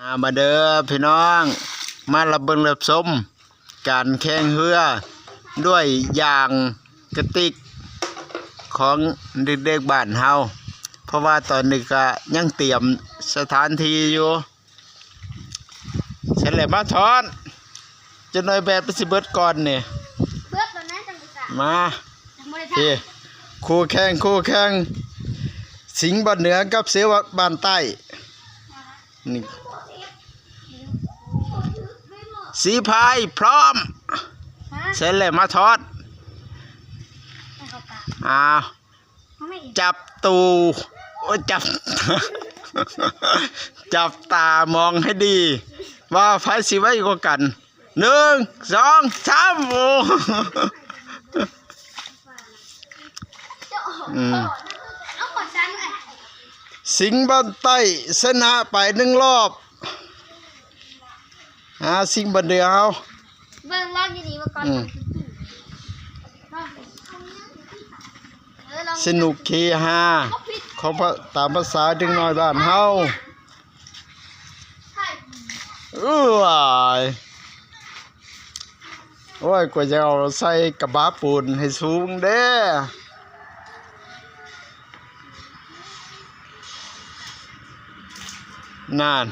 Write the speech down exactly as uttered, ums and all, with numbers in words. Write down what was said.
อ่า มาเด้อพี่น้อง มารับเบิ่งรับชมการแข่งเฮือด้วยยางกระติกของเด็กๆบ้านเฮา เพราะว่าตอนนี้ก็ยังเตรียมสถานที่อยู่ เสร็จแล้วมาถอน จะหน่อยแบตไปสิเบิดก่อนนี่ เบิดตอนนั้นจังเลยจ้ะ มา ยังบ่ได้ พี่ ทำ คู่แข่ง คู่แข่ง สิงห์บ้านเหนือกับเสือบ้านใต้ นี่ สีพายพร้อม ฮะ เสร็จแล้วมาถอน ให้เขากลับ อ้าว เขาไม่เห็น จับตู โอ้ย จับ จับตามองให้ดี ว่าไผสิไวกว่ากัน หนึ่ง สอง สาม โอ้ อืม เอาขอดซ้ายหน่อย สิงห์บ้านใต้ชนะไปหนึ่งรอบ อ่า สิงห์บ้านเหนือเฮา เบิ่งรอบดีๆมาก่อน อืม เออ ลอง สนุกเฮฮา ของพะ- ตามภาษาเด็กน้อยบ้านเฮา เอ้ย โอ้ย กว่าจะเอาใส่กระบะปูนให้สูงเด้ นั่น